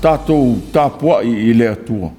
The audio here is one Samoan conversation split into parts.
Tatou tapuai i le Atua.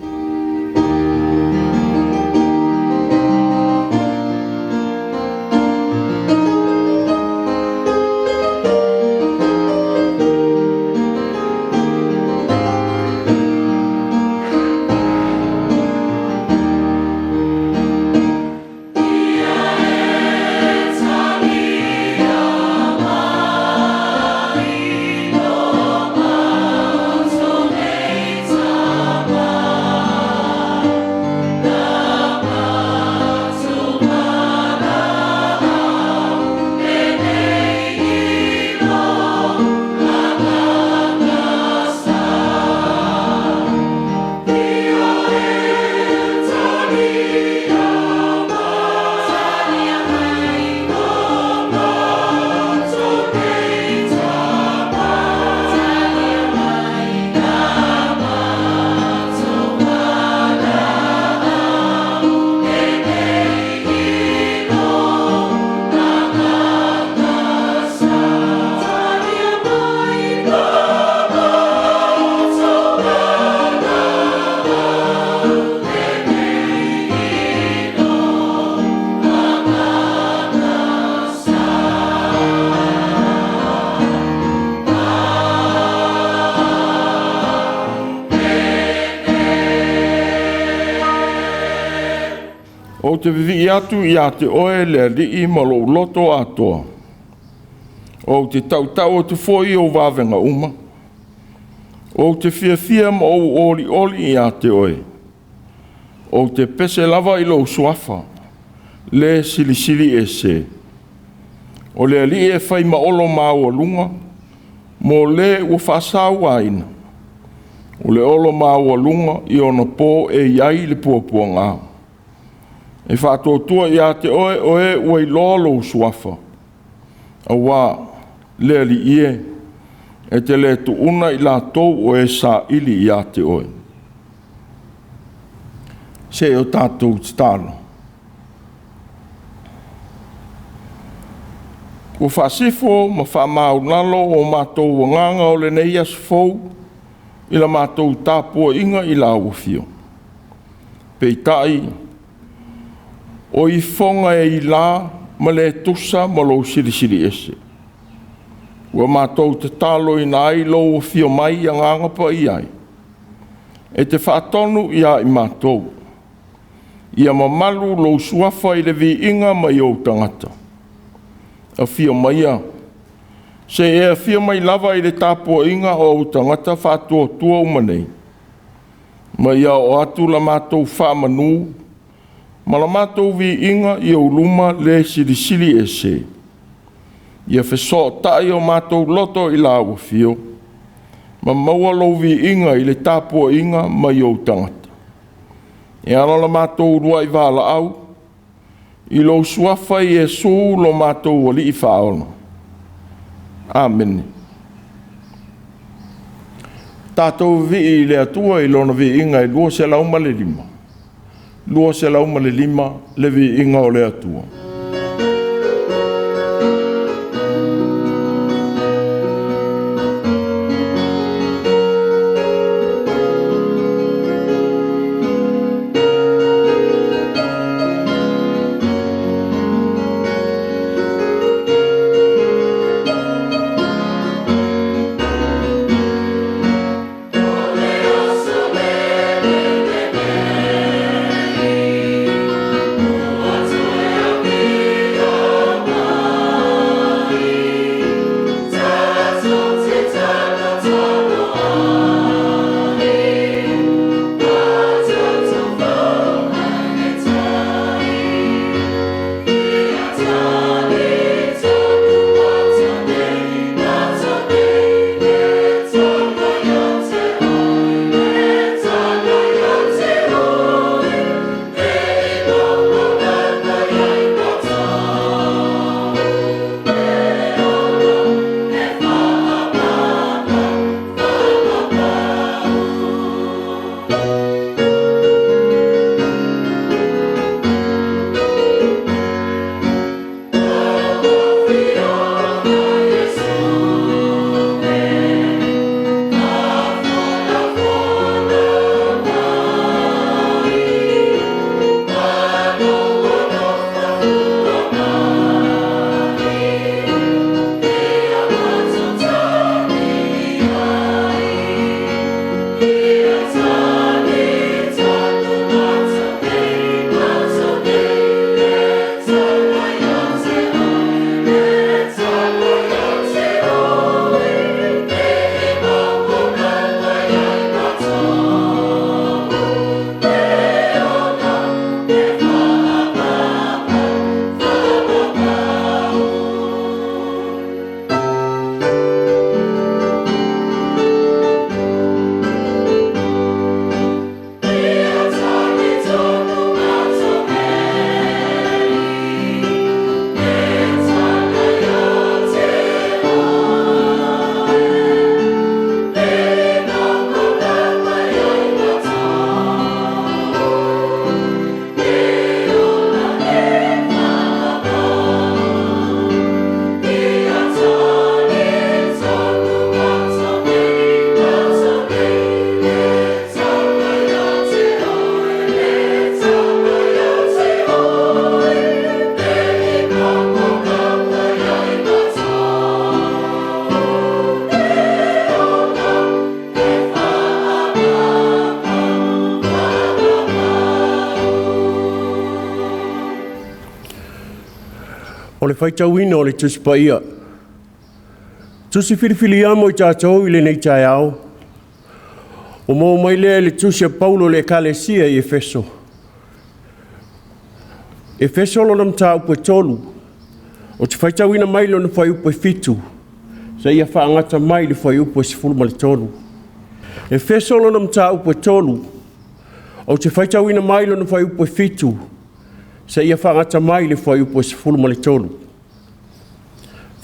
Ou te vivii atu ia te Oe le Alii ma lou loto atoa. Ou te tautau atu foi i ou vavega uma. Ou te fiafia ma ou olioli ia te Oe. Ou te pese lava i lou suafa, le Silisili Ese. O le Alii e fai ma olo maualuga mo le ua faasauaina. O le olo maualuga i ona po e i ai le puapuaga. E faatuatua ia te Oe o e ua iloa lou suafa, auā le Alii e, e te le tuuna i latou o e saili ia te Oe. Se i o tatou tatalo. Ua faasifo ma faamaulalo o matou agaga o lenei aso fou i la matou tapuaiga i lau afio. Peitai, o ifoga e ila ma le tusa ma lou Silisili Ese, ua matou tataloina ai lou afio mai Agaga Paia e, e te faatonu ia i matou, ia mamalu lou suafa i le viiga mai ou tagata. Afio maia, se i e afio mai lava i le tapuaiga a ou tagata faatuatua uma nei, ma ia oo atu la matou faamanu ma la matou viiga i ou luma le Silisili Ese. Ia fesootai o matou loto i lau afio, ma maua lou viiga i le tapuaiga mai ou tagata. E ala la matou uluai valaau i lou suafa Iesu lo matou Alii Faaola. Amene. Tatou vivii i le Atua i Lona viiga e 205, 205 le viiga o le Atua. O le faitauina o le Tusi Paia. Tusi filifilia mo i tatou i lenei taeao, ua maua mai lea i le tusi a Paulo i le Ekalesia i Efeso. Efeso lona mataupu e 3, ou te faitauina mai lona fuaiupu e 7, seia faagata mai le fuaiupu e 13. Efeso lona mataupu e 3, ou te faitauina mai lona fuaiupu e 7, seia faagata mai le fuaiupu e 13.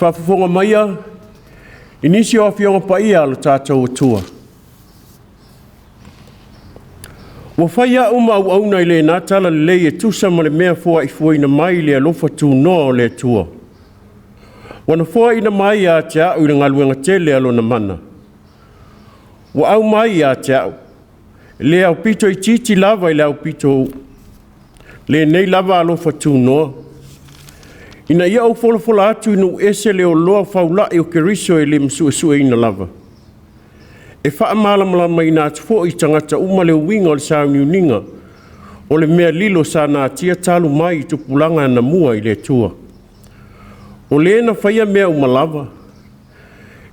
Faafofoga maia i nisi o afioga paia a lo tatou Atua. Ua fai au ma auauna i lena talalelei e tusa ma le mea foaifuaina mai i le alofa tunoa o le Atua. Ua na foaina mai ia te au i le galuega tele a lona mana. Ua aumai ia te au, le aupito itiiti lava i le aupito lenei lava alofa tunoa, ina ia ou folafola atu i nuu ese le oloa faulai o Keriso e le masuesueina lava, e faamalamalamaina atu foi i tagata uma le uiga o le sauniuniga o le mea lilo sa natia talu mai i tupulaga anamua i le Atua. O Le na faia mea uma lava,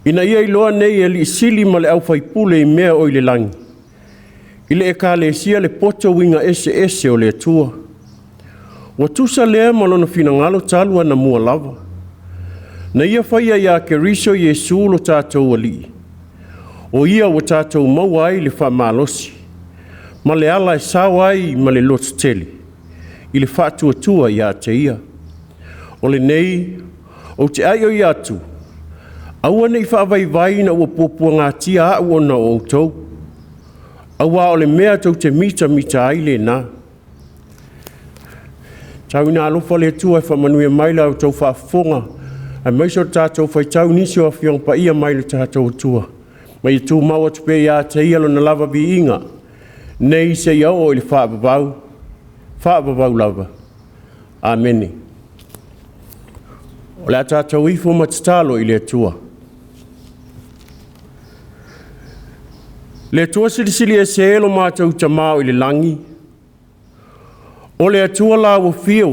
ina ia iloa nei e alii sili ma le aufaipule i mea o i le lagi, i le Ekalesia le poto uiga eseese o le Atua. Ua tusa lea ma lona finagalo talu anamua lava. Na ia faia ia Keriso Iesu lo tatou Alii, o Ia ua tatou maua ai le faamalosi, ma le ala e sao ai ma le lototele i le faatuatua ia te Ia. O lenei ou te aioi atu, aua ne i faavaivai ina ua puapuagatia au ona o outou, aua o le mea tou te mitamita ai lena. Tau ina alofa le Atua e faamanuia mai la outou faafofoga, aemaise o le tatou faitau i nisi o Afioga Paia mai le tatou Atua, ma ia tumau atu pea ia te Ia Lona lava viiga, nei seia oo i le faavavau, faavavau lava. Amene. O le a tatou ifo ma tatalo i le Atua. Le Atua silisili ese e lo matou Tama o i le lagi, o le Atua la ua fio,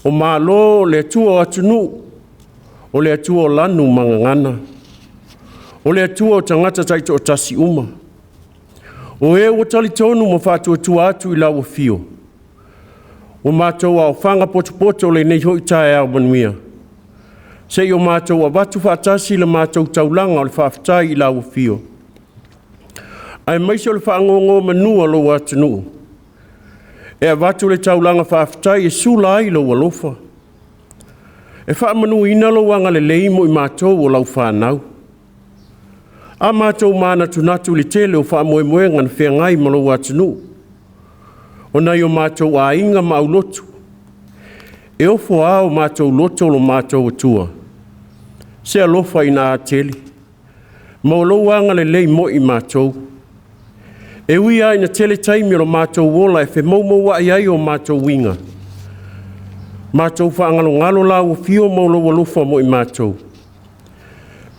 o Malo, o le Atua o atunuu, o le Atua o lanu ma gagana, o le Atua o tagata taitoatasi uma. O e ua talitonu ma faatuatua atu i lau afio, ua matou aofaga potopoto lenei foi taeao manuia, se i o matou avatu faatasi le matou taulaga o le faafetai i lau afio, aemaise o le faanonomanu a lou atunuu, e avatu le taulaga faafetai e sula ai lou alofa, e faamanuina lou agalelei mo i matou o lau fanau. A matou manatunatu i le tele o faamoemoega na feagai ma lou atunuu, o nai o matou aiga ma aulotu, e ofo lava o matou loto lo matou Atua, se alofa ina atele, ma o lou agalelei mo i matou. E ui lava ina tele taimi o lo matou ola e femoumouai ai o matou uiga, matou faagalogalo lau afio ma lou alofa mo i matou.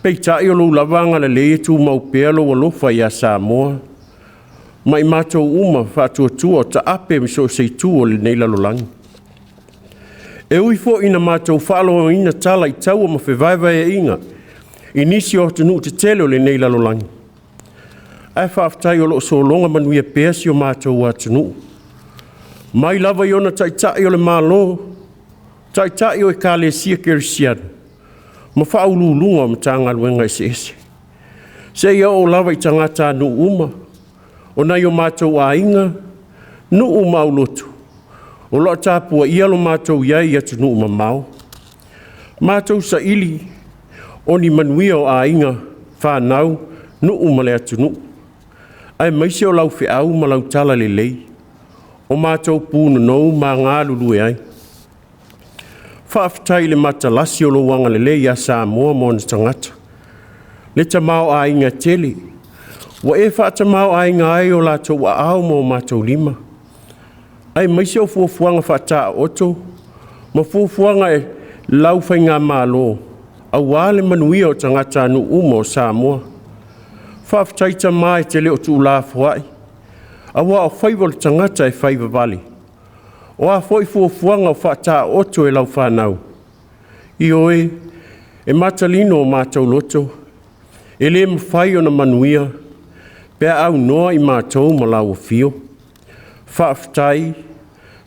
Peitai o lou lava agalelei e tumau pea lou alofa ia Samoa, ma i matou uma faatuatua o taape i so o se itu o lenei lalolagi. E ui foi ina matou faalogoina tala i taua ma fevaevaeaiga i nisi o atunuu tetele o lenei lalolagi, ae faafetai o lo o sologa manuia pea si o matou atunuu, mai lava i ona taitai o le Malo, taitai o Ekalesia Kerisiano, ma faauluuluga o Matagaluega eseese, seia oo lava i tagatanuu uma, o nai o matou aiga, nuu ma aulotu, o lo o tapuaia lo matou i ai i atunuu mamao. Matou saili o ni manuia o aiga, fanau, nuu ma le atunuu, aemaise o lau feau ma lau talalelei, o matou punonou ma galulue ai. Faafetai i le matalasi o lou agalelei ia Samoa ma ona tagata, le tamaoaiga tele, ua e faatamaoaiga ai o latou aao ma o matou lima, aemaise o fuafuaga faataoto ma fuafuaga e lau faigamalo aua le manuia o tagatanuu uma o Samoa. Faafetai Tama e te le o tuulafoai, aua o faiva o le tagata e faivavale. O a foi fuafuaga o faataoto e lau fanau, Ioe, e matalino o matou loto, e le mafai ona manuia pe a aunoa i matou ma lau afio. Faafetai,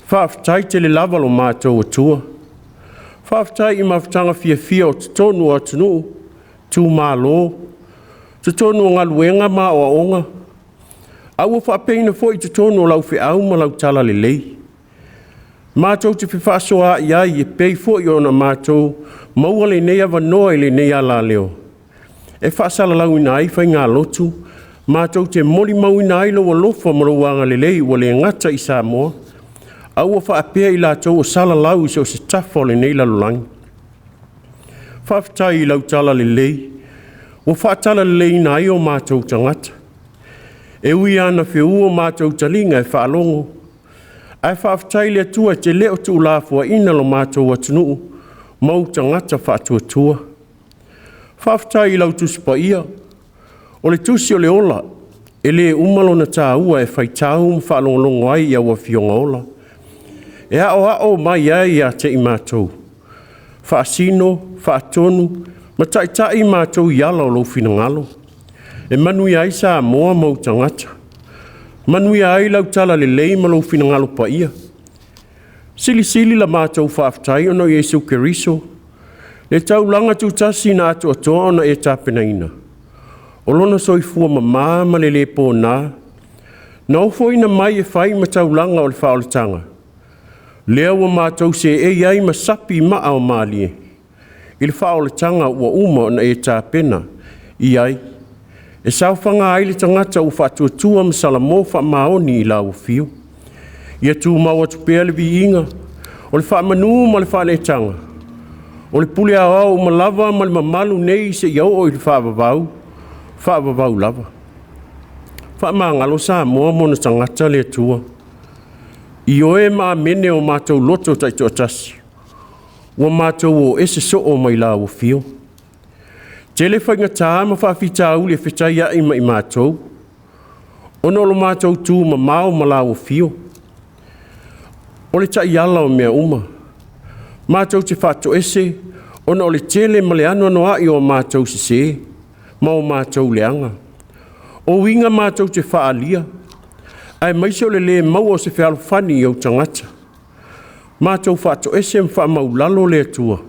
faafetai tele lava lo matou Atua. Faafetai i mafutaga fiafia o totonu o atunuu, itumalo, totonu o galuega ma aoaoga, a ua faapeina foi i totonu o lau feau ma lau talalelei. Matou te fefaasoaai ai e pei foi ona matou maua lenei avanoa i lenei alaleo e faasalalauina ai faigalotu, matou te molimauina ai lou alofa ma lou agalelei ua le gata i Samoa, a ua faapea i latou o salalau i so o se tafa o lenei lalolagi. Faafetai i lau talalelei ua faatalaleleiina ai o matou tagata. E ui lava ina feú o matou taliga e faalogo, ae faafetai i le Atua e te le o tuulafoaiina lo matou atunuu ma ou tagata faatuatua. Faafetai i lau Tusi Paia, o le tusi o le ola, e le uma lona taua e faitau ma faalogologo ai i au Afioga Ola, e aoao mai ai ia te i matou, faasino, faatonu ma taitai i matou i ala o lou finagalo, e manuia ai Samoa ma ou tagata, manuia ai lau talalelei ma lou finagalo paia. Silisili la matou faafetai ona o Iesu Keriso, le taulaga tutasi na atoatoa ona e tapenaina, o lona soifua mama ma le le ponā, na ofoina mai e fai ma taulaga o le faaolataga, lea ua matou seei ai ma sapi i maa o malie i le faaolataga ua uma ona e tapena i ai, e saofaga ai le tagata ua faatuatua ma salamo faamaoni i lau afio. Ia tumau atu pea le viiga, o le faamanu ma le faaneetaga, o le pule aoao uma lava ma le mamalu nei seia oo i le faavavau, faavavau lava. Faamagalo Samoa ma ona tagata le Atua. Ioe ma Amene o matou loto taitoatasi, ua matou o ese soo mai lau afio. Tele faigata ma faafitauli e fetaiai ma i matou, ona o lo matou tumamao ma lau afio. O le taiala o mea uma, matou te faatoese ona o le tele ma le anoanoai o a matou sese ma o matou leaga. O uiga matou te faaalia, aemaise o le le maua o se fealofani i ou tagata. Matou faatoese ma faamaulalo le Atua,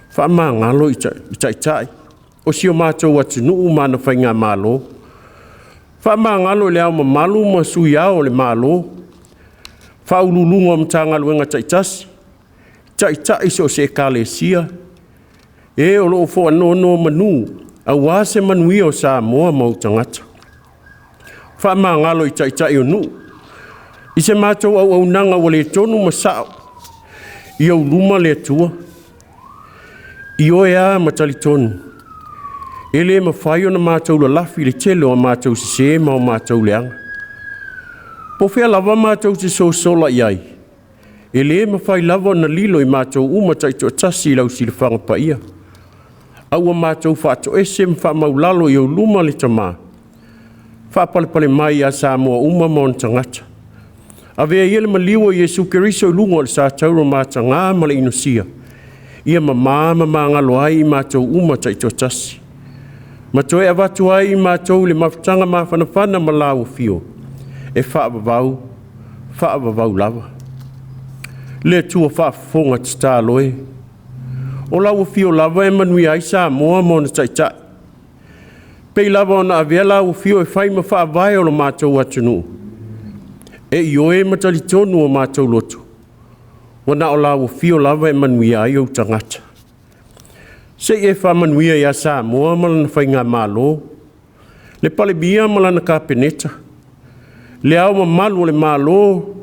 faamagalo i taitai o si o matou atunuu ma ana faigamalo. Faamagalo i Le Ao Mamalu ma Sui Ao o le Malo, Faauluuluga o Matagaluega taitasi, Taitai i so o se Ekalesia, e o lo o faanonomanu aua se manuia o Samoa ma ou tagata. Faamagalo i taitai o nuu, i se matou auaunaga ua le tonu ma sao i ou luma le Atua. Ioe lava ma talitonu, e le mafai ona matou lalafi i le tele o a matou sese ma o matou leaga. Po o fea lava matou te sosola i ai, e le mafai lava ona lilo i matou uma taitoatasi i lau silafaga paia, a ua matou faatoese ma faamaulalo i ou luma le Tama, faapalepale mai ia Samoa uma ma ona tagata. Avea ia le maliu o Iesu Keriso i luga o le satauro mataga ma le inosia, ia mama ma magalo ai i matou uma taitoatasi, ma toe avatu ai i matou i le mafutaga mafanafana ma lau afio, e faavavau, faavavau lava. Le Atua faafofoga tatalo e, o lau afio lava e manuia ai Samoa ma ona taitai, pei lava ona avea lau afio e fai ma faavae o lo matou atunuu, e ioe ma talitonu o matou loto, ua na o lau afio lava e manuia ai ou tagata. Se i e faamanuia ia Samoa ma lana faigamalo, le Palemia ma lana Kapeneta, Le Ao Mamalu o le Malo,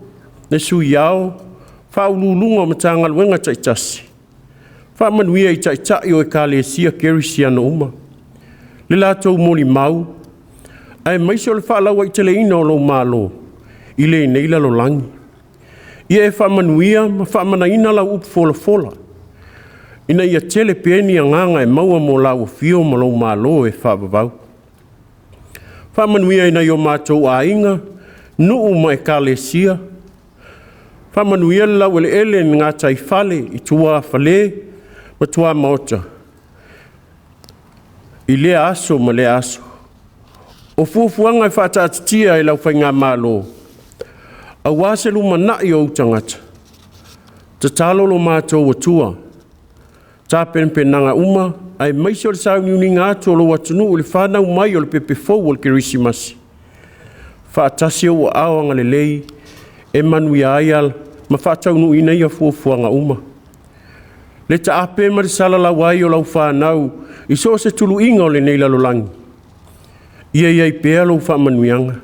le Sui Ao, Faauluuluga o Matagaluega taitasi, faamanuia i Taitai o Ekalesia Kerisiano uma, le latou molimau, aemaise o le faalauaiteleina o lou Malo i lenei lalolagi. Ia e faamanuia ma faamanaina lau upu folafola, ina ia tele pea ni agaga e maua mo lau afio ma lou Malo e faavavau. Faamanuia i nai o matou aiga, nuu ma ekalesia. Faamanuia le laueleele i gataifale i tuafale ma ma tuamaota i lea aso ma lea aso. O fuafuaga e faataatitia e lau Faigamalo, aua se lumanai o ou tagata, tatalo lo matou Atua, tapenapenaga uma aemaise o le sauniuniga atu o lou atunuu i le fanau mai o le pepe fou o le Kerisimasi, faatasi ou aao agalelei e manuia ai ma faataunuuina ia fuafuaga uma. Le taape ma le salalau ai o lau fanau i so o se tuluiga o lenei lalolagi, ia i ai pea lou faamanuiaga.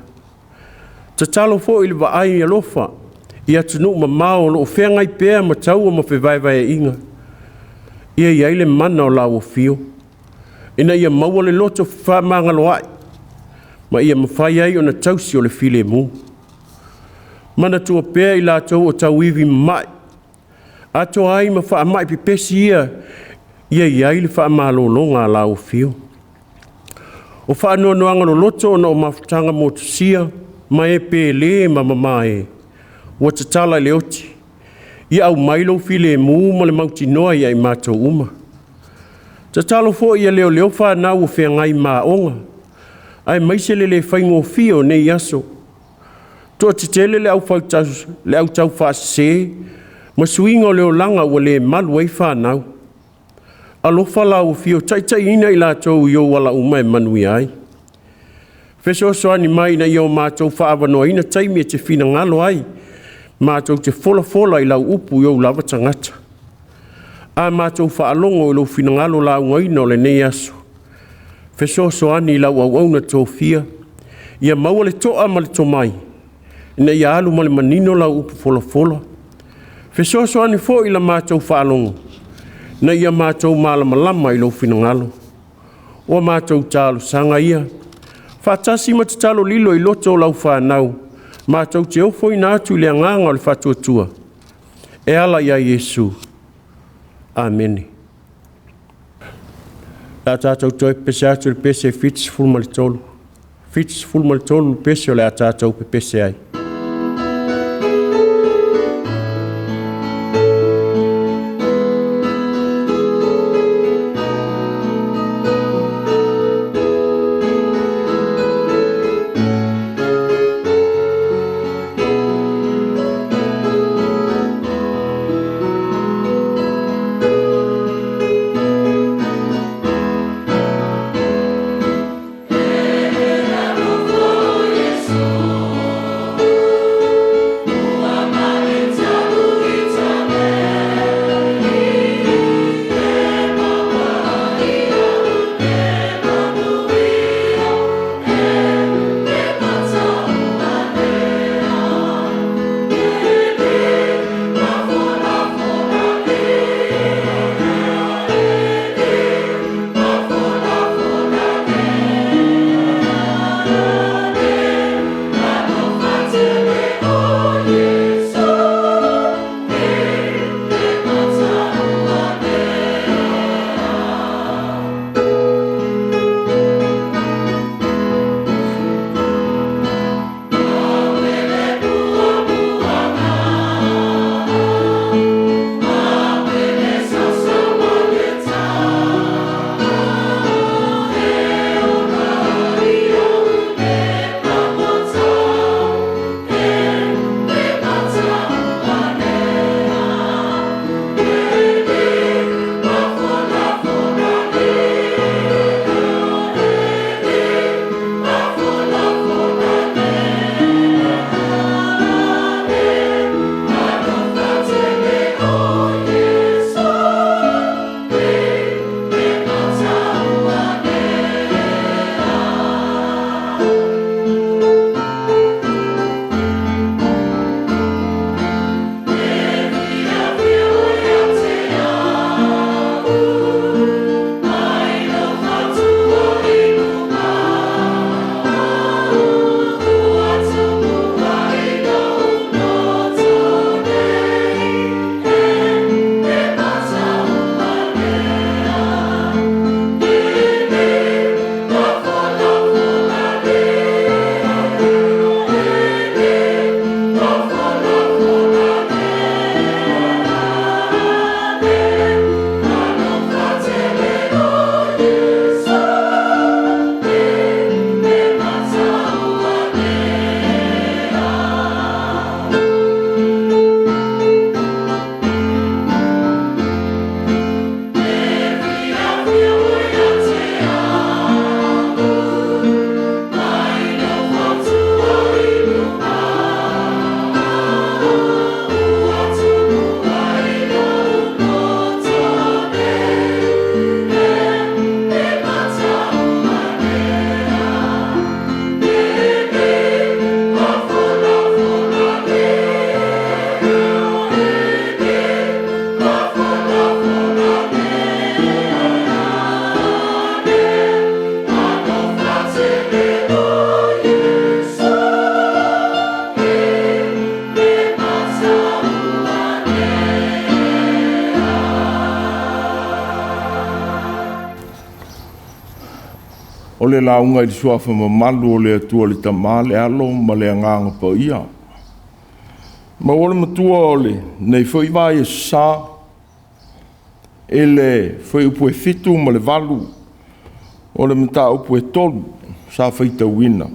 Tatalo foi i le vaai alofa i atunuu mamao o lo o feagai pea ma taua ma fevaevaeaiga, ia i ai le mana o lau afio, ina ia maua le loto fefaamagaloai, ma ia mafai ai ona tausi o le filemu. Manatua pea i latou o tauivi mamai, atoa ai ma faamai pepesi ia i ai le faamalologa a lau Afio. O faanoanoaga loloto ona o mafutaga motusia ma e pele ma mamae ua tatala i le oti, ia aumai lou filemu ma le mautinoa ia i matou uma. Tatalo foi ia leoleo fanau o feagai ma aoga, aemaise le le faigofie o nei aso. Toatetele le au taufaasese ma suiga o le olaga ua le malu ai fanau. Alofa lau Afio taitaiina i latou i ou ala uma e manuia ai. Fesoasoani mai ina ia o matou faaavanoaina taimi e te finagalo ai matou te folafola i lau upu i ou lava tagata. A matou faalogo i lou finagalo laugaina o lenei aso, fesoasoani i lau auauna tofia, ia maua le toa ma le tomai ina ia alu ma le manino lau upu folafola. Fesoasoani foi i la matou faalogo ina ia matou malamalama i lou finagalo. O a matou talosaga ia, faatasi ma tatalo lilo i loto o lau fanau, matou te ofoina atu i le agaga o le faatuatua, e ala ia Iesu. Amene. O le a tatou toe pepese atu i le pese 73, 73 le pese o le a tatou pepese ai. Iesu. O le lauga i le suafa mamalu o le Atua le Tama, le Alo ma le Agaga Paia. Maua le matua o lenei foi vai sa i le fuaiupu e 7 ma le 8 o le mataupu e 3 sa faitauina.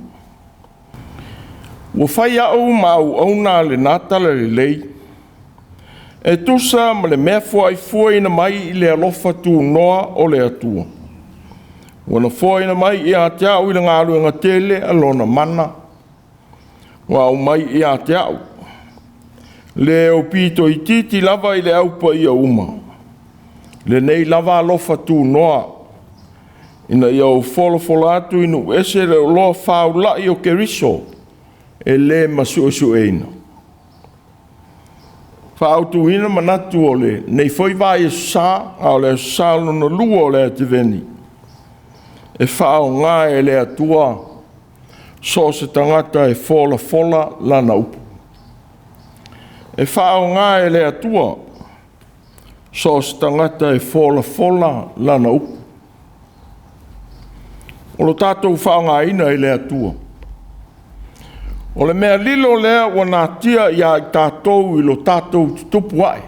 Ua fai au ma auauna a lena talalelei e tusa ma le mea foaifuaina mai i le alofa tunoa o le Atua, ua na foaina mai ia te au i le galuega tele a lona mana, ua aumai ia te au, le aupito itiiti lava i le au paia uma, lenei lava alofa tunoa, ina ia ou folafola atu i nuu ese le oloa faulai o Keriso e le masuesueina. Faautuina manatu o lenei foi vai aso Sa, a o le Aso Sa lona lua o le Ateveni, e faaaoga e le Atua so o se tagata e folafola lana upu. E faaaoga e le Atua so o se tagata e folafola lana upu. O lo tatou faaaogaina e le Atua, o le mea lilo lea ua natia ia i tatou i lo tatou tutupu ae.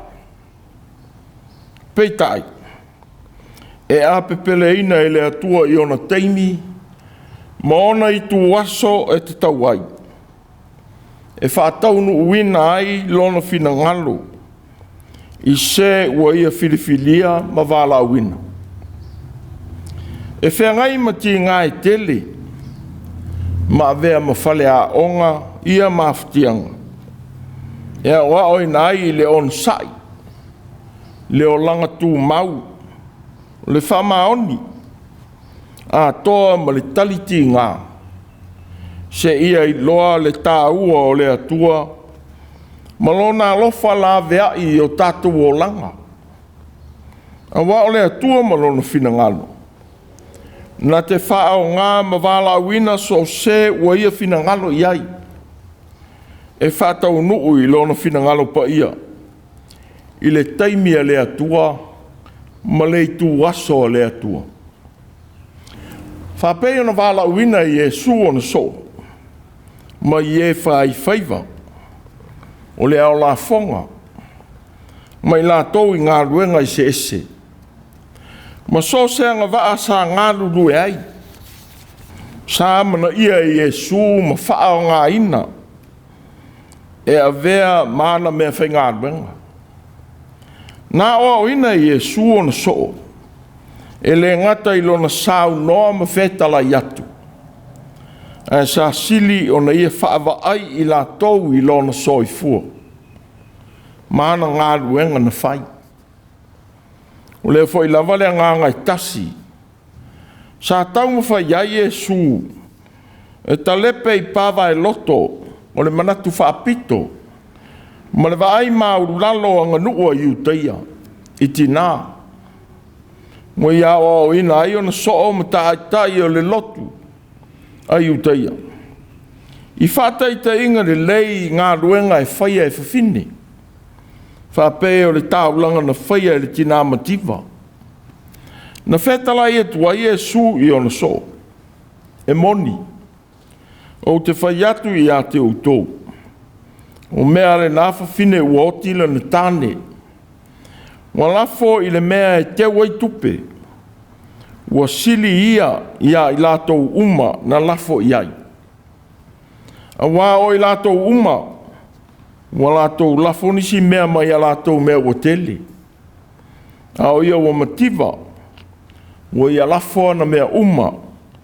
Peitai, e apepeleina e le Atua i ona taimi ma ona ituaso e tatau ai, e faataunuuina ai lona finagalo i se ua ia filifilia ma valaauina. E feagai ma tiga e tele ma avea ma faleaoga ia mafatiaga e aoaoina ai i le onosai, le olaga tumau, le faamaoni atoa ma le talitiga, seia iloa le taua o le Atua ma lona alofa laveai i o tatou olaga. Aua o le Atua ma lona finagalo, na te faaaoga ma valaauina so o se ua ia finagalo i ai, e faataunuu i lona finagalo paia, i le taimi a le Atua ma le ituaso o le Atua. Faapei ona valaauina e Iesu ona soo, mai e faifaiva, o le aolafoga, ma i latou i galuega eseese, ma so o se agavaa sa galulue ai, sa amanaia e Iesu ma faaaogaina e avea ma ana meafaigaluega. Na aoaoina e Iesu ona soo, e le gata i lona saunoa ma fetalai atu, ae sa sili ona ia faavaai i latou i lona soifua ma ana galuega na fai. O lea foi lava le agaga e tasi sa taumafai ai Iesu e talepe i pavaeloto o le manatu faapito ma le vaai maualalo o aganuu a Iutaia i tina, ua ia aoaoina ai ona soo ma taitai o le lotu a Iutaia i faataitaiga lelei i galuega e faia e fafine, faapei o le taulaga na faia e le tina mativa. Na fetalai atu ai Iesu i ona soo, e moni, ou te fai atu ia te outou, o mea a lena fafine ua oti lana tane, ua lafo i le mea e teu ai tupe, ua sili ia ia i latou uma na lafo i ai. Aua o i latou uma ua latou lafo nisi mea mai a latou mea ua tele, a o ia ua mativa, ua ia lafo ana mea uma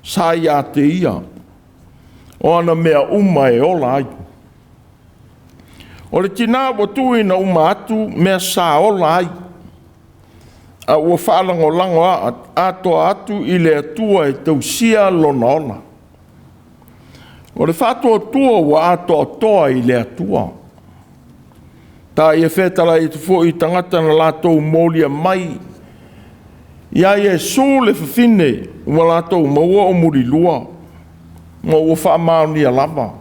sa ia te ia, o ana mea uma e ola ai. O le tina ua tuuina uma atu mea sa ola ai, a ua faalagolago atoa atu i le Atua e tausia lona ola. O le faatuatua ua atoatoa i le Atua. Ta ia fetalai atu foi i tagata na latou molia mai ia Iesu le fafine ua latou maua o mulilua, ma ua faamaonia lava.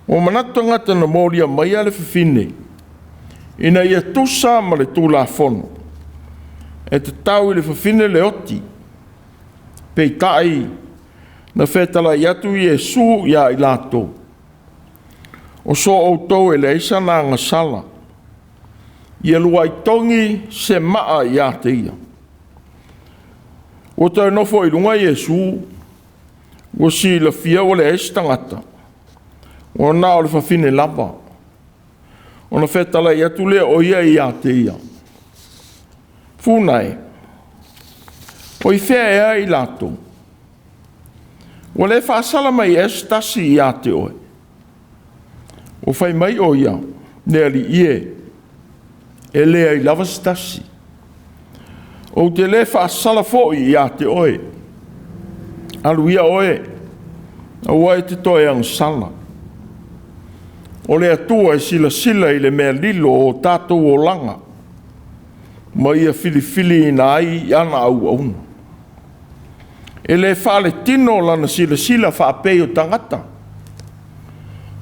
Ua manatu tagata na molia maia le fafine, ina ia tusa ma le Tulafono, e tatau i le fafine le oti, Peitai, na fetalai atu Iesu ia i latou, o so outou e leai sana agasala, ia luai togi se maa ia te ia. Ua toe nofo i luga Iesu, ua silafia ua leai se tagata, ua na o le fafine lava. Ona fetalai atu lea o ia ia te ia, Funa e, o i fea ea i latou? Ua le faasala mai ea se tasi ia te oe? Ua fai mai o ia, le Alii e, e leai lava se tasi. Ou te le faasala foi ia te oe. Alu ia oe, aua e te toe agasala. O le Atua e silasila i le mea lilo o tatou olaga, ma ia filifiliina ai ana auauna. E le faaletino lana silasila faapei o tagata,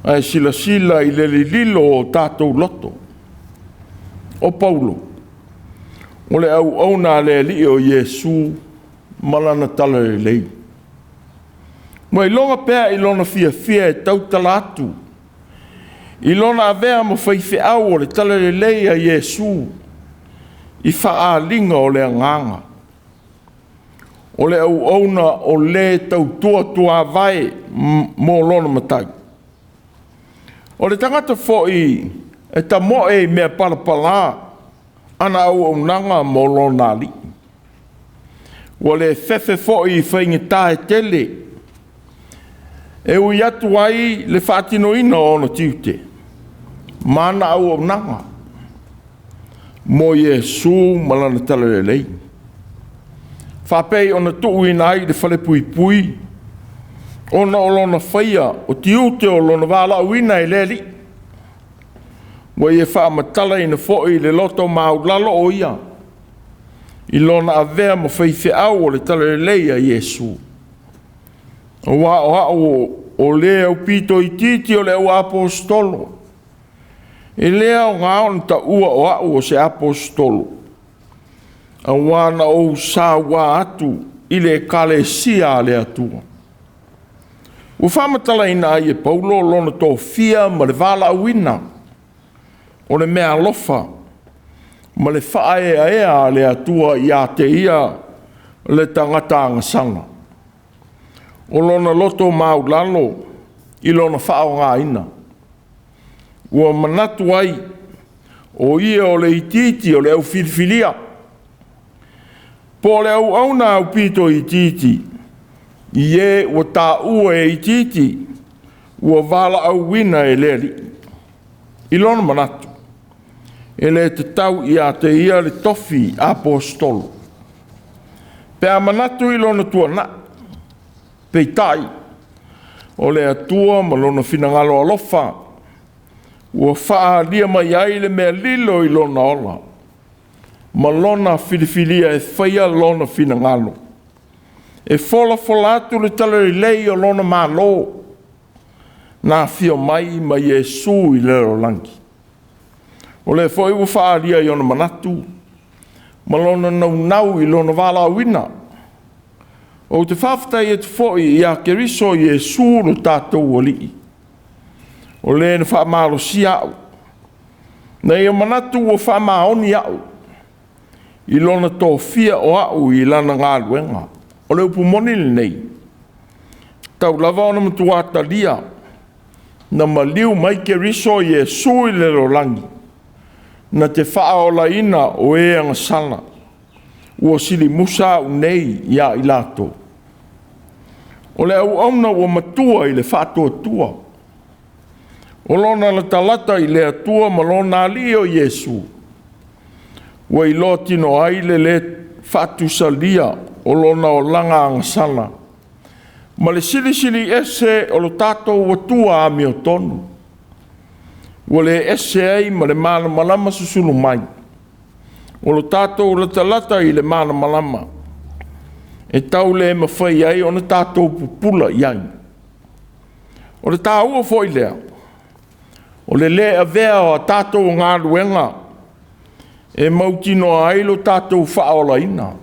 ae silasila i le lililo o tatou loto. O Paulo, o le auauna a le Alii o Iesu ma lana talalelei. Ua iloga pea i lona fiafia e tautala atu, i lona avea ma faifeau o le talalelei a Iesu i faaaliga o le agaga. O le auauna o le tautua tuavae mo lona matai. O le tagata foi e tamoe i mea palapala ana auaunaga mo lona alii. Ua le fefe foi i faigata e tele, e ui atu ai le faatinoina o ona tiute ma ana auaunaga mo Iesu ma lana talalelei. Faapei ona tuuina ai i le falepuipui, ona o lona faia o tiute o lona valaauina e le Alii. Ua ia faamatalaina foi le loto maulalo o ia, i lona avea ma faifeau o le talalelei a Iesu. Aua o au o le aupito itiiti o le au aposetolo, e le aoga ona taua o au o se aposetolo, aua na ou sauā atu i le ekalesia a le Atua. Ua faamatalaina ai e Paulo lona tofia ma le valaauina o le mea alofa ma le faaeaea a le Atua ia te ia le tagata agasala. O lona loto maulalo i lona faaaogaina. Ua manatu ai o ia o le itiiti o le aufilifilia, po o le auauna aupito itiiti, i e ua taua e itiiti, ua valaauina e le Alii. I lona manatu, e le tatau ia te ia le tofi aposetolo, pe a manatu i lona tuanai. Peitai, o le Atua ma lona finagalo alofa, ua faaalia mai ai le mea lilo i lona ola, ma lona filifilia e faia lona finagalo, e folafola atu le talalelei o lona Malo, na afio mai ma Iesu i le lalolagi. O lea foi ua faaalia i ona manatu ma lona naunau i lona valaauina. Ou te faafetai atu foi ia Keriso Iesu lo tatou Alii, o le na faamalosia au, na ia manatu ua faamaoni au i lona tofia o au i lana galuega. O le upu moni lenei, tau lava ona matua talia, na maliu mai Keriso Iesu i le lalolagi, na te faaolaina o e agasala, ua silimusa au nei ia i latou. O le auauna ua matua i le faatuatua, o lona latalata i le Atua ma lona Alii o Iesu, ua iloa tino ai le le faatusalia o lona olaga agasala, ma le silisili ese o lo tatou Atua amiotonu, ua le ese ai ma le malamalama susulu mai, o lo tatou latalata i le malamalama, e tau le mafai ai ona tatou pupula i ai. O le taua foi lea, o le le avea o a tatou galuega e mautinoa ai lo tatou faaolaina.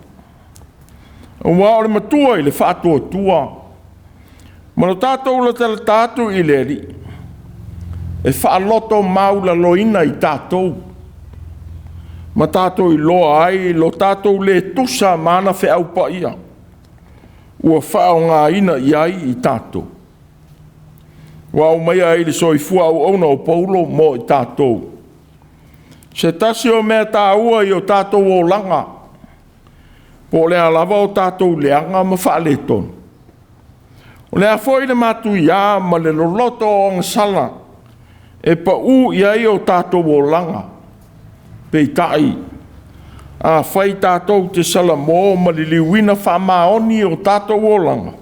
Aua o le matua i le faatuatua ma lo tatou latalata atu i le Alii, e faaloto maualaloina i tatou, ma tatou iloa ai lo tatou le tusa ma ana feau paia ua faaaogaina i ai i tatou. Ua aumaia ai le soifua auauna o Paulo mo i tatou se tasi o mea taua i o tatou olaga, po o le a lava o tatou leaga ma faaletonu. O le a foi le matuia ma le loloto o agasala e pau i ai o tatou olaga, peitai, afai tatou te salamo ma liliuina faamaoni o tatou olaga,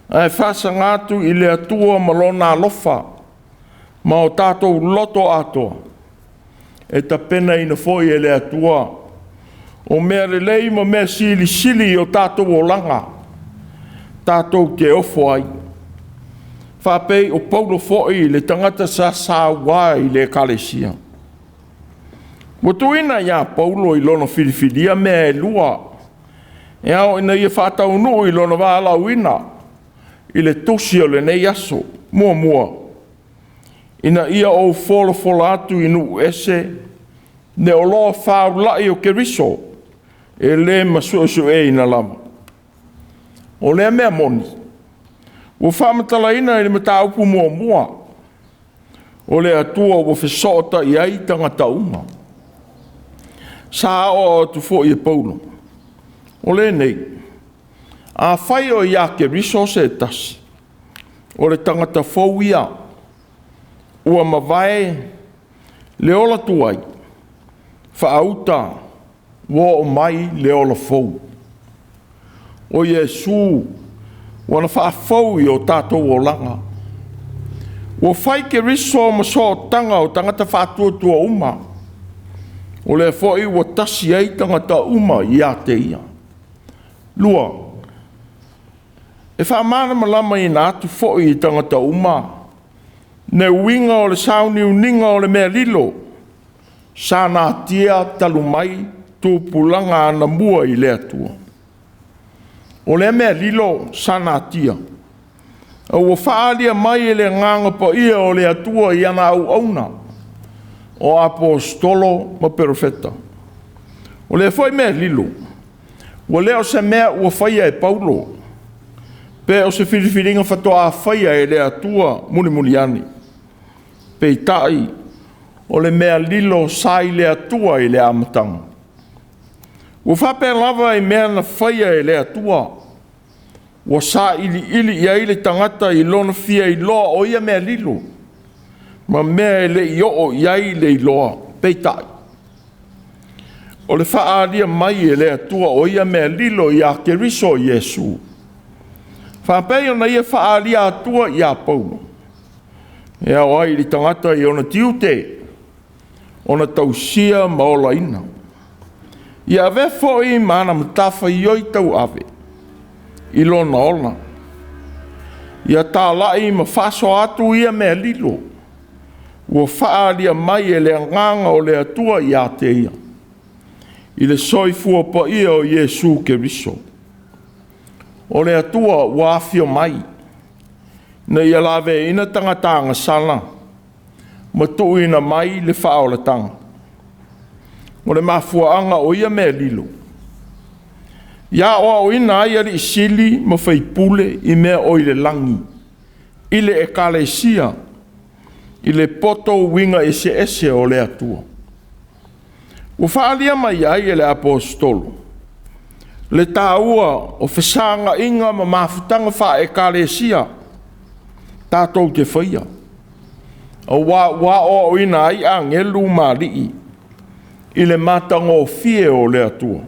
ae faasaga atu i le Atua ma Lona alofa ma o tatou loto atoa, e tapenaina foi e le Atua o mea lelei ma mea silisili i o tatou olaga tatou te ofo ai, faapei o Paulo foi le tagata sa saua i le ekalesia. Ua tuuina ia Paulo i lona filifilia mea e lua, e ao ina ia faataunuu i lona valaauina i le tusi o lenei aso. Muamua, ina ia ou folafola atu i nuu ese le oloa faulai o Keriso e le masuesueina lava. O lea mea moni, ua faamatalaina i le mataupu muamua, o le Atua ua fesootai ai tagata uma. Sa aoao atu foi e Paulo, o lenei, afai o ia Keriso se tasi, o le tagata fou ia, ua mavae le ola tuai, faauta ua oo mai le ola fou. O Iesu ua na faafou i o tatou olaga. Ua fai Keriso ma sootaga o tagata faatuatua uma. O lea foi ua tasi ai tagata uma ia te ia. Lua, e faamalamalamaina atu foi i tagata uma le uiga o le sauniuniga o le mea lilo sa natia talu mai tupulaga anamua i le Atua. O lea mea lilo sa natia, a ua faaalia mai e le Agaga Paia o le Atua i ana auauna, o aposetolo ma perofeta. O lea foi mea lilo, ua le o se mea ua faia e Paulo, pe o se filifiliga faatoa faia e le Atua mulimuli ane. Peitai, o le mea lilo sa i le Atua i le amataga. Ua faapea lava i mea na faia e le Atua, ua sailiili i ai le tagata i lona fia iloa o ia mea lilo, ma mea e le i oo i ai le iloa. Peitai, o le faaalia mai e le Atua o ia mea lilo ia Keriso Iesu, faapei ona ia faaalia atua ia Paulo, e ao ai i le tagata i ona tiute, ona tausia ma olaina. Ia avea foi ma ana matafaioi tauave i lona ola. Ia talai ma faasoa atu ia mea lilo, ua faaalia mai e le Agaga o le Atua ia te ia, i le soifua paia o Iesu Keriso. O le Atua ua afio mai, ina ia laveaiina tagata agasala, ma tuuina mai le faaolataga. O le mafuaaga o ia mea lilo, ia aoaoina ai alii sili ma faipule i mea o i le lagi, i le ekalesia, i le poto uiga eseese o le Atua. Ua faaalia mai ai e le aposetolo le taua o fesagaiga ma mafutaga faale-ekalesia tatou te faia, aua ua aoaoina ai agelu ma alii i le matagofie o le Atua.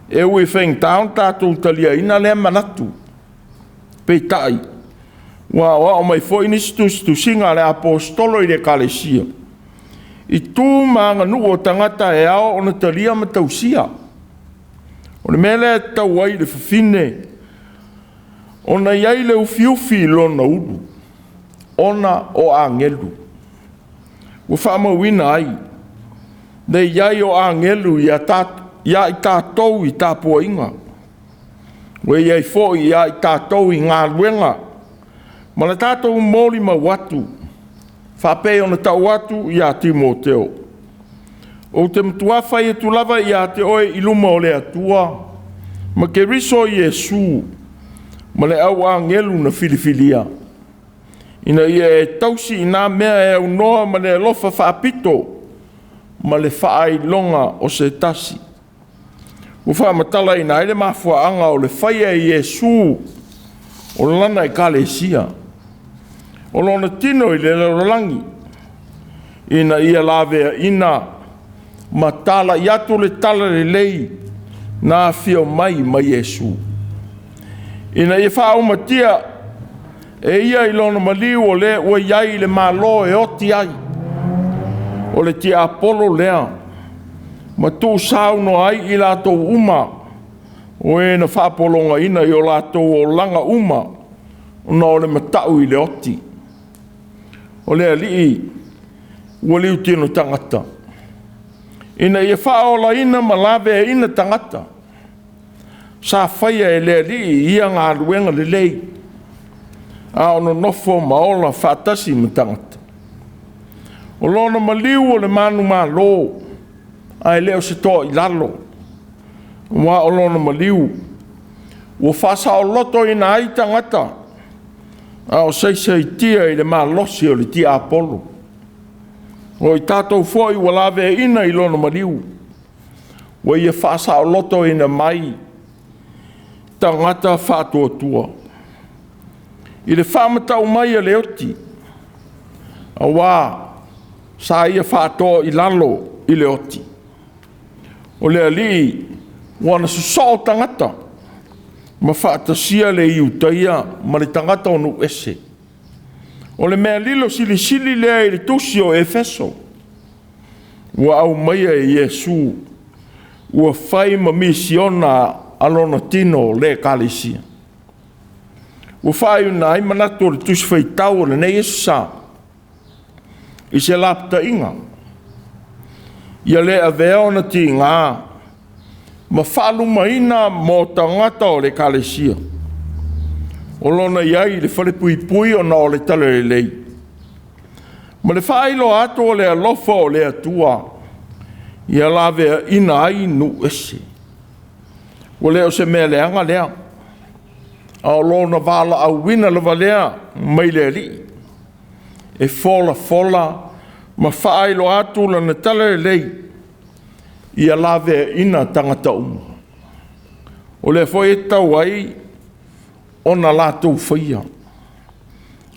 E ui i faigata ona tatou taliaina lea manatu, peitai, ua aoao mai foi nisi tusitusiga a le aposetolo i le ekalesia, i tu ma aganuu o tagata e ao ona talia ma tausia. O le mea lea e tatau ai i le fafine ona i ai le ufiufi i lona ulu, ona o agelu. Ua faamauina ai le i ai o agelu ia i tatou i tapuaiga. Ua i ai foi ia i tatou i galuega ma le tatou molimau atu, faapei ona tau atu ia Timoteo. Ou te matua fai atu lava ia te oe i luma o le Atua ma Keriso Iesu ma le au agelu na filifilia, ina ia e tausi i na mea e aunoa ma le alofa faapito ma le faailoga o se tasi. Ua faamatalaina ai le mafuaaga o le faia e Iesu o lana ekalesia, o lona tino i le lalolagi, ina ia laveaina ma talai atu le talalelei na afio mai ma Iesu, ina ia faaumatia e ia i lona maliu o le ua i ai le Malo e oti ai. O le tiapolo lea ma tuusaunoa ai i latou uma o e na faapologaina i o latou olaga uma ona o le matau i le oti. O le Alii ua liutino tagata, ina ia faaolaina ma laveaina tagata. Sa faia e le Alii ia galuega lelei, a o nonofo ma ola faatasi ma tagata. O lona maliu o le manumalo, ae le o se toa i lalo, aua o lona maliu ua faasaolotoina ai tagata, a o saisaitia i le malosi o le tiapolo. O i tatou foi ua laveaina i lona maliu, ua ia faasaolotoina mai tagata faatuatua i le faamatau mai a le oti, aua sa ia faatoa i lalo i le oti. O le Alii ua na sosoo tagata ma faatasia le Iutaia ma le tagata o nuu ese. O le mea lilo silisili lea i le tusi o Efeso, ua aumaia e Iesu ua fai ma misiona a lona tino le ekalesia. Ua faaiuina ai manatu o le Tusi Faitau o lenei Aso Sa i se lapataiga, ia le avea ona tiga ma faalumaina mo tagata o le ekalesia, o lona i ai i le falepuipui ona o le talalelei, ma le faailoa atu o le alofa o le Atua, ia laveaina ai nuu ese. Ua le o se mea leaga lea, a o lona valaauina lava lea mai le Alii, e folafola ma faailoa atu lana talalelei, ia laveaina tagata uma. O lea foi e tatau ai ona latou faia.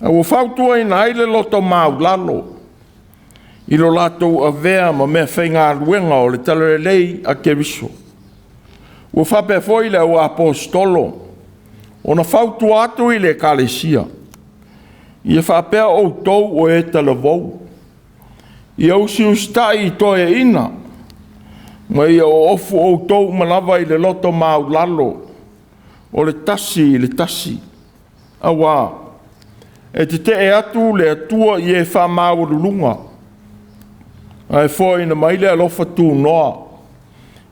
A ua fautuaina ai le loto maualalo i lo latou avea ma meafaigaluega o le talalelei a Keriso. Ua faapea foi le au aposetolo ona fautua atu i le ekalesia, ia faapea outou o e talavou, ia usiusitai i toeaiina, ma ia oofu outou uma lava i le loto maualalo o le tasi i le tasi, auā e tetee atu le Atua i e faamaualuluga, ae foaina mai le alofa tunoa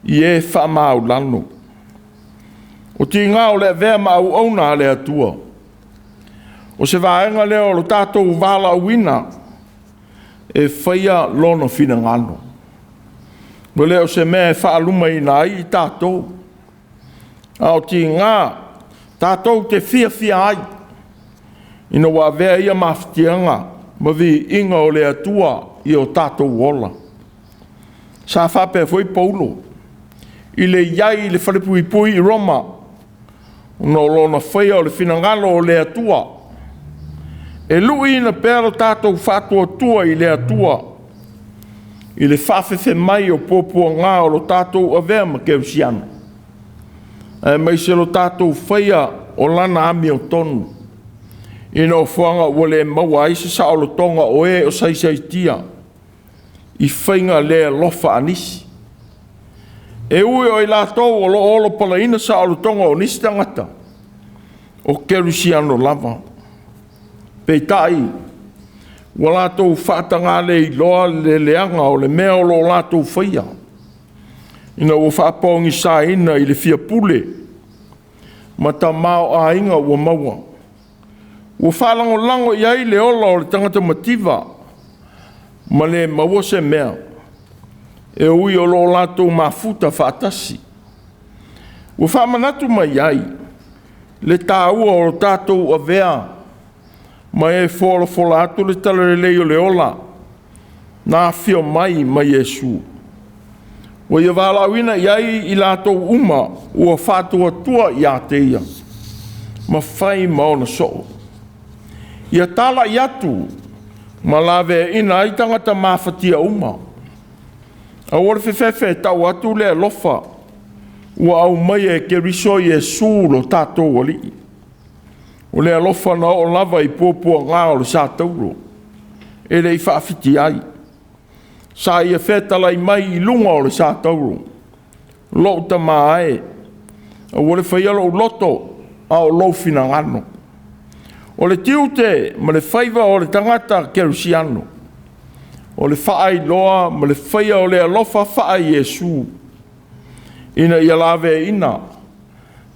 i e faamaualalo. O tiga o le avea ma auauna a le Atua, o se vaega lea o lo tatou valaauina e faia Lona finagalo. Ua le o se mea e faalumaina ai i tatou, a o tiga tatou te fiafia ai ina ua avea ia mafatiaga ma viiga o le Atua i o tatou ola. Sa faapea foi Paulo i le i ai i le falepuipui i Roma, ona o lona faia o le finagalo o le Atua, e luiina pea lo tatou faatuatua i le Atua i le faafefe mai o puapuaga o lo tatou avea ma kerisiano, aemaise lo tatou faia o lana amiotonu, i nofoaga ua le maua ai se saolotoga o e o saisaitia i faiga le alofa a nisi. E ui o i latou o lo o olopalaina saolotoga o nisi tagata, o kerisiano lava, peitai ua latou faataga le iloa le leaga o le mea o lo o latou faia, ina ua faapogisaina i le fia pule. ma tamaoaiga ua maua. Ua faalagolago i ai le ola o le tagata mativa ma le maua se mea, e ui o lo o latou mafuta faatasi. Ua faamanatu mai ai le taua o lo tatou avea ma e folafola atu le talalelei o le ola na afio mai ma Iesu. Ua ia valaauina i ai i latou uma ua faatuatua ia te ia, ma fai ma ona soo. Ia talai atu ma laveaina ai tagata mafatia uma. Aua le fefefe e tau atu le alofa ua aumaia e Keriso Iesu lo tatou Alii. O le alofa na oo lava i puapuaga o le satauro, e le i faafiti ai. Sa ia fetalai mai i luga o le satauro, lou tama e, aua le faia lou loto, a o lou finagalo. O le tiute ma le faiva o le tagata kerisiano, o le faailoa ma le faia o le alofa faa-Iesu, ina ia laveaina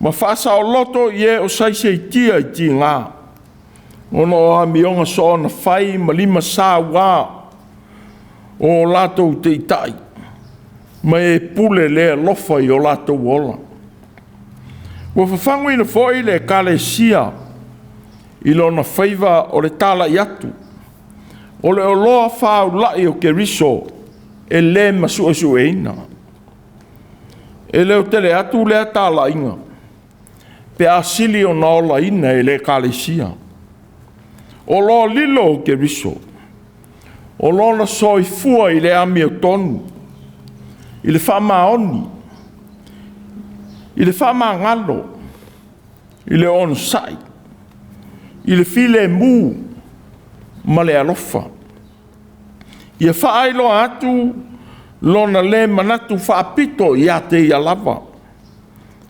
ma faasaoloto i e o saisaitia i tiga, ona o amioga soona fai ma limasauā o latou taitai, ma e pule le alofa i o latou ola. Ua fafaguina foi le Ekalesia i lona faiva o le talai atu, o le oloa faulai o Keriso e le masuesueina. E leotele atu lea talaiga pe a sili ona olaina e le Ekalesia. O oloa lilo o Keriso, o lona soifua i le amiotonu, i le faamaoni, i le faamagalo, i le onosai, i le filemu ma le alofa. Ia faailoa atu lona le manatu faapito ia te ia lava,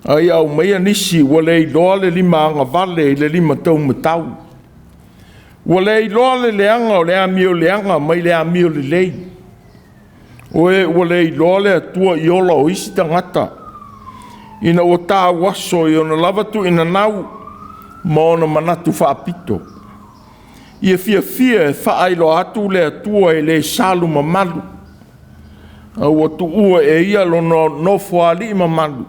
a ia aumaia nisi ua le iloa le limaagavale i le limataumatau, ua le iloa le leaga o le amioleaga mai le amiolelei, o e ua le iloa le Atua i ola o isi tagata, ina ua tauaso i ona lava tuuinanau ma ona manatu faapito. Ia fiafia e faailoa atu le Atua e le salumamalu, a ua tuua e ia lona nofoalii mamalu,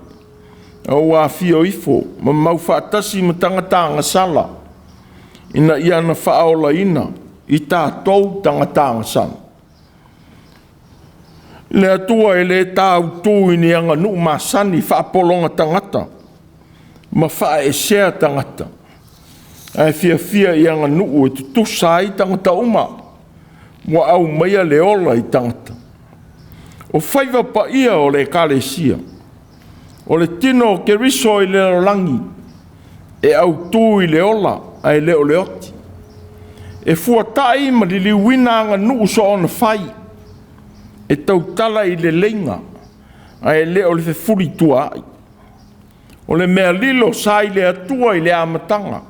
a ua afio ifo ma maufaatasi ma tagata agasala, ina ia na faaolaina i tatou tagata agasala. Le Atua e le tautu i ni aganuu masani faapologa tagata ma faaesea tagata, ae fiafia i aganuu e tutusa ai tagata uma, ua aumaia le ola i tagata. O faiva paia o le Ekalesia, o le tino o Keriso i le lalolagi, e autu i le ola ae le o le oti. E fuatai ma liliuina aganuu soona fai, e tautala i leleiga, ae le o le fefulituaai. O le mea lilo sa i le Atua i le amataga,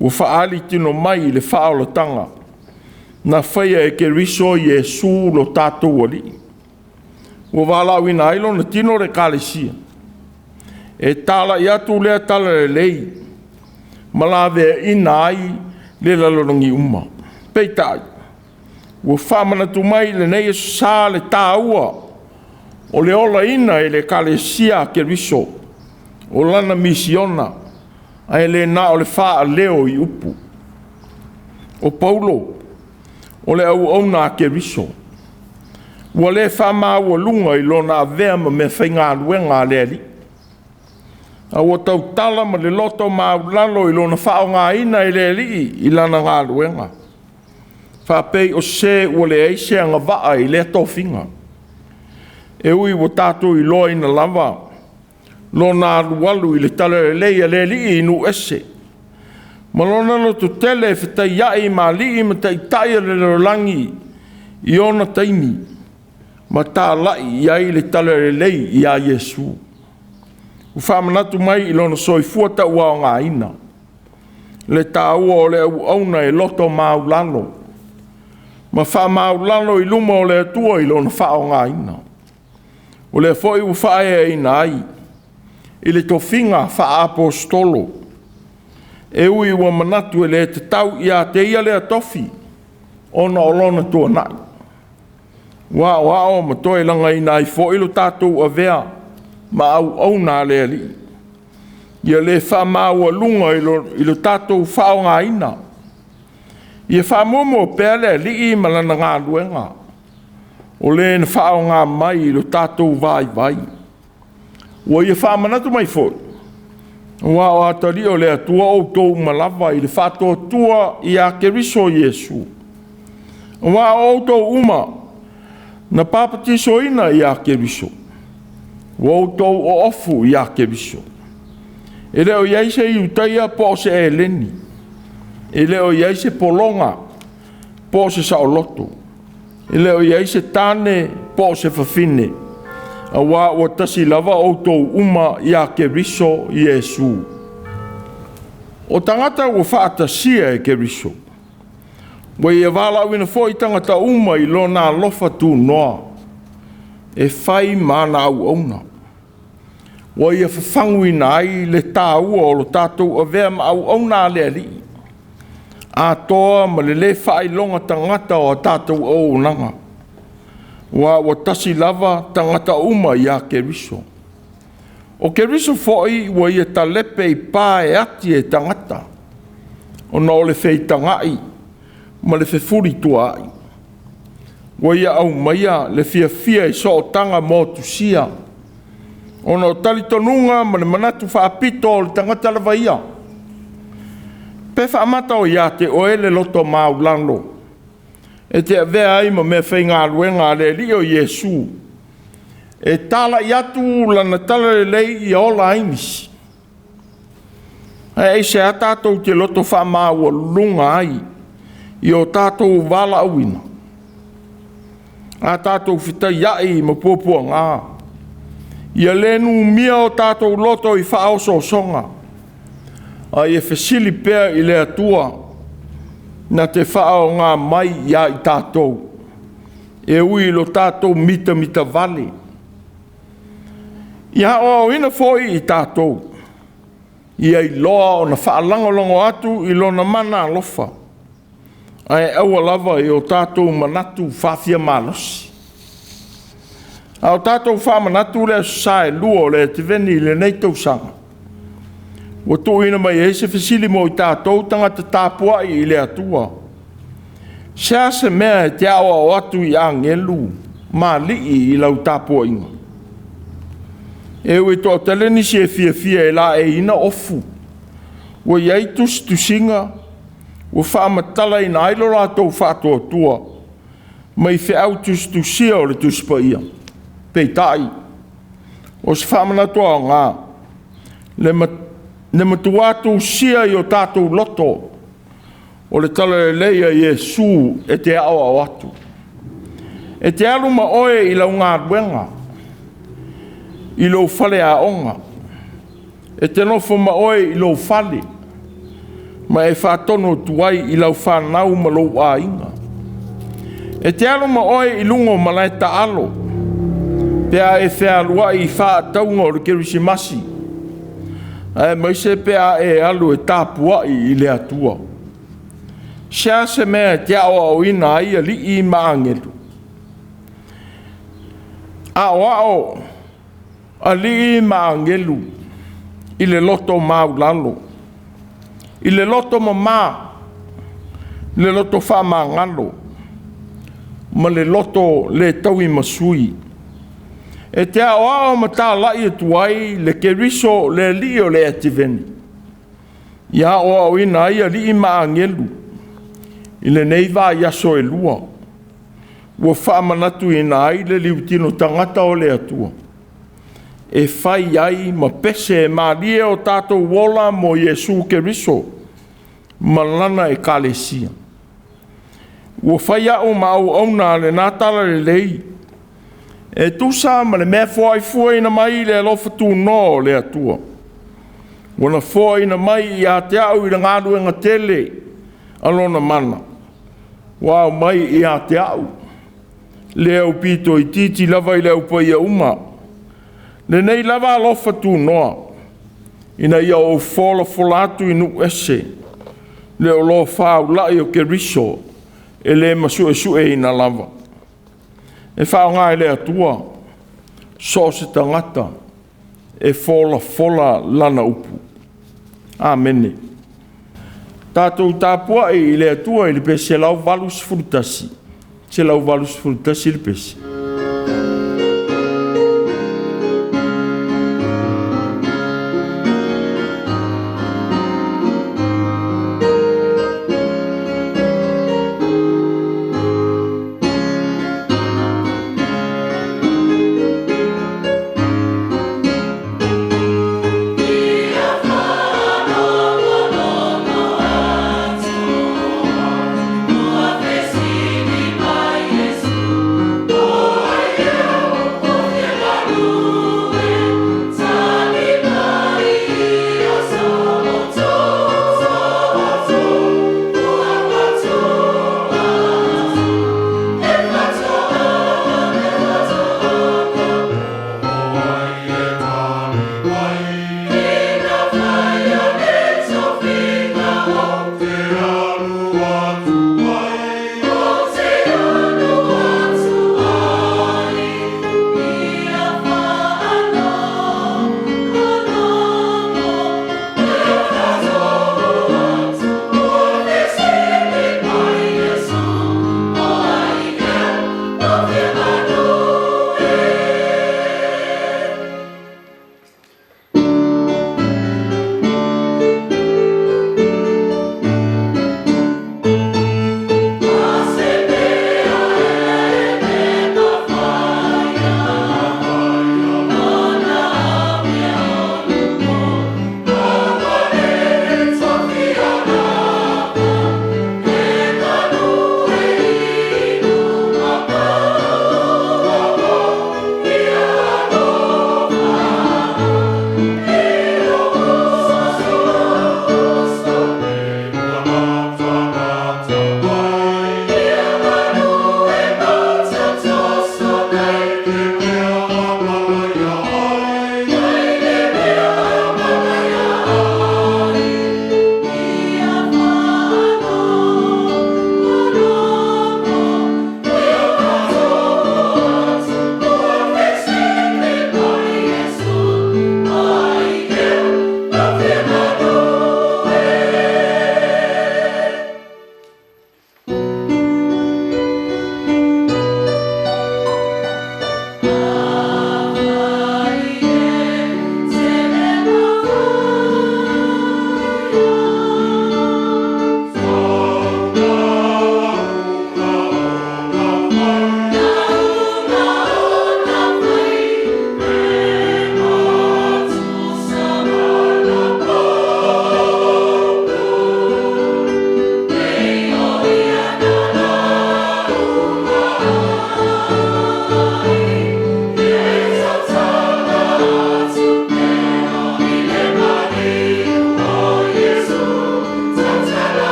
ua faaali tino mai i le faaolataga na faia e Keriso Iesu lo tatou Alii. Ua valaauina ai lona tino le Ekalesia, e talai atu lea talalelei ma laveaina ai le lalolagi uma. Peitai, ua faamanatu mai i lenei aso sa le taua o le olaina e le Ekalesia a Keriso o lana misiona, ae le na o le faaleo i upu. O Paulo, o le auauna a Keriso, ua le faamaualuga i lona avea ma meafaigaluega a le Alii, a ua tautala ma le loto maualalo i lona faaaogaina e le Alii i lana galuega, faapei o se ua leai se agavaa i lea tofiga. E ui ua tatou iloaina lava lona alualu i le talalelei a le Alii i nuu ese, ma lona lototele e fetaiai ma alii ma taitai o le lalolagi i ona taimi, ma talai i ai le talalelei ia Iesu. Ua faamanatu mai i lona soifua tauaogaina le taua o le auauna e loto maulalo ma faamaulalo i luma o le Atua i lona faaaogaina. O lea foi ua faaeaina ai i le tofiga faaaposetolo, e ui ua manatu e le tatau ia te ia lea tofi ona o lona tuanai. Ua aoao ma toe lagaina ai foi lo tatou avea ma auauna a le Alii, ia le faamaualuga i lo tatou faaaogaina. Ia faamuamua pea le Alii ma lana galuega, o le na faaaoga mai i lo tatou vaivai. Ua ia faamanatu mai foi, aua o atalii o le Atua outou uma lava i le faatuatua ia Keriso Iesu. Aua o outou uma na papatisoina ia Keriso, ua outou oofu ia Keriso. E le o i ai se Iutaia po o se Eleni, e le o i ai se pologa po o se saoloto, e le o i ai se tane po o se fafine, aua ua tasi lava outou uma ia Keriso Iesu. O tagata ua faatasia e Keriso, ua ia valaauina foi tagata uma i lona alofa tunoa, e fai ma ana auauna. Ua ia fafaguina ai le taua o lo tatou avea ma auauna a le Alii, atoa ma le lē faailoga tagata o a tatou auaunaga, aua ua tasi lava tagata uma ia Keriso. O Keriso foi ua ia talepe i pa e ati e tagata, ona o le feitaga'i ma le fefulituaai. Ua ia aumaia le fiafia i sootaga motusia, ona o talitonuga ma le manatu faapito o le tagata lava ia. Pe faamata o ia te oe le loto maulalo e te avea ai ma meafaigaluega a le Alii o Iesu, e talai atu lana talalelei ia ola ai nisi? Ae aisea tatou te loto faamaualuluga ai i o tatou valaauina, a tatou fetaiai ma puapuaga, ia le numia o tatou loto i faaosoosoga, a ia fesili pea i le Atua na te faaaoga mai ia i tatou, e ui i lo tatou mitamitavale. Ia aoaoina foi i tatou, ia iloa ona faalagolago atu i lona mana alofa, ae aua lava i o tatou manatu faafiamalosi. A o tatou faamanatu le Aso Sa e 2 o le Ativeni i lenei tausaga, ua tuuina mai ai se fesili mo i tatou tagata tapuai i le Atua. Se a se mea e te aoao atu i agelu ma alii i lau tapuaiga? E ui toatele nisi e fiafia e laeiina ofu, ua i ai tusitusiga ua faamatalaina ai lo latou faatuatua mai feau tusitusia o le Tusi Paia. Peitai, o se faamanatu aoga, le matua tusia i o tatou loto o le talalelei a Iesu e te aoao atu. E te alu ma oe i lau galuega, i lou faleaoga, e te nofo ma oe i lou fale, ma e faatonu atu ai i lau fanau ma lou aiga. E te alu ma oe i luga o malae taalo, pe a e fealuai i faatauga o le Kerisimasi, aemaise pe a e alu e tapuai i le Atua. Se a se mea e te aoaoina ai alii ma agelu? Aoao alii ma agelu i le loto maulalo, i le loto mama, le loto faamagalo, ma le loto le tauimasui. E te aoao ma talai atu ai le Keriso le Alii o le Ativeni, ia aoaoina ai alii ma agelu i lenei vaiaso e 2, ua faamanatuina ai le liutino tagata o le Atua, e fai ai ma pese malie o tatou ola mo Iesu Keriso ma lana ekalesia. Ua fai au ma auauna a lena talalelei, e tusa ma le mea foaifuaina mai i le alofa tunoa o le Atua. Ua na foaina mai ia te au i le galuega tele a lona mana, ua ao mai ia te au, le aupito itiiti lava i le au paia uma. Lenei lava alofa tunoa, ina ia ou folafola atu i nuu ese le oloa faaulai o Keriso e le masuesueina lava. E faaaoga e le Atua so o se tagata e folafola lana upu. Amene. Tatou tapuai i le Atua i le pese 181, 181 le pese. Ua fesili mai Iesu,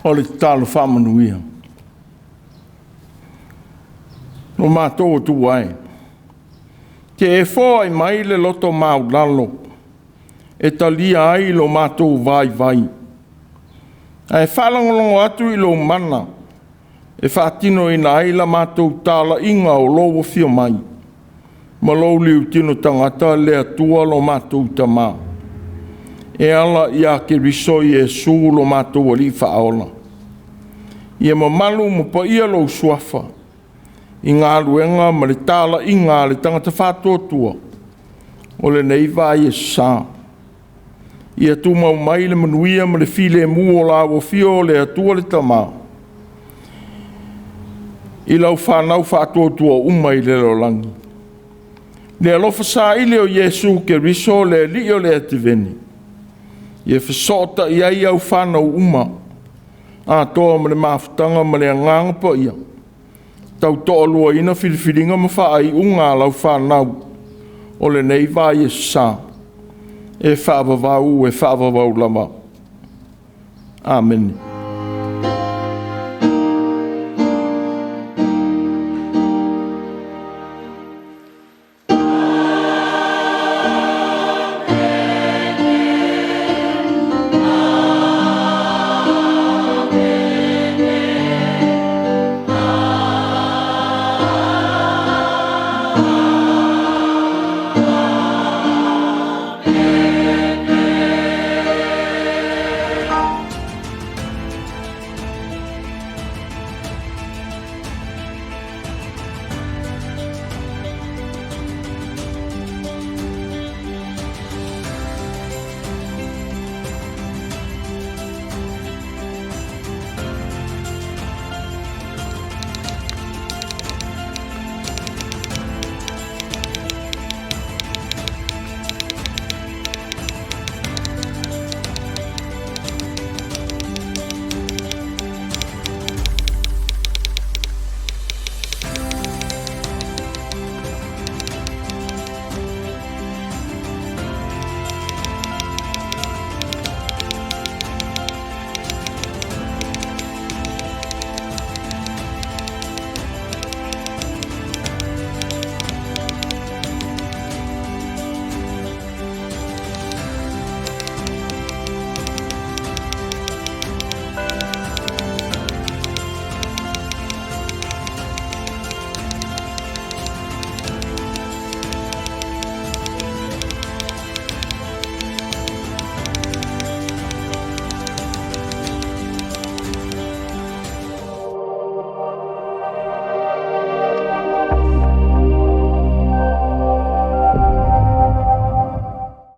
O le tatalo faamanuia. Lo matou Atua e, te e foai mai le loto maulalo e talia ai lo matou vaivai, ae faalogologo atu i lou mana e faatinoina ai la matou talaiga o lou afio mai ma lou liutino tagata le Atua lo matou Tama, e ala ia Keriso Iesu lo matou Alii Faaola. Ia mamalu ma paia lou suafa i galuega ma le talaiga a le tagata faatuatua o lenei vaiaso sa. Ia tumau mai le manuia ma le filemu o lau afio o le Atua le Tama i lau fanau faatuatua uma i le lalolagi. Le alofa saili o Iesu Keriso le Alii o le Ativeni, ia fesootai ai au fanau uma, atoa ma le mafutaga ma le Agaga Paia, tautoaluaina filifiliga ma faaiuga a lau fanau o lenei vaiaso sa, e faavavau e faavavau lava. Amene.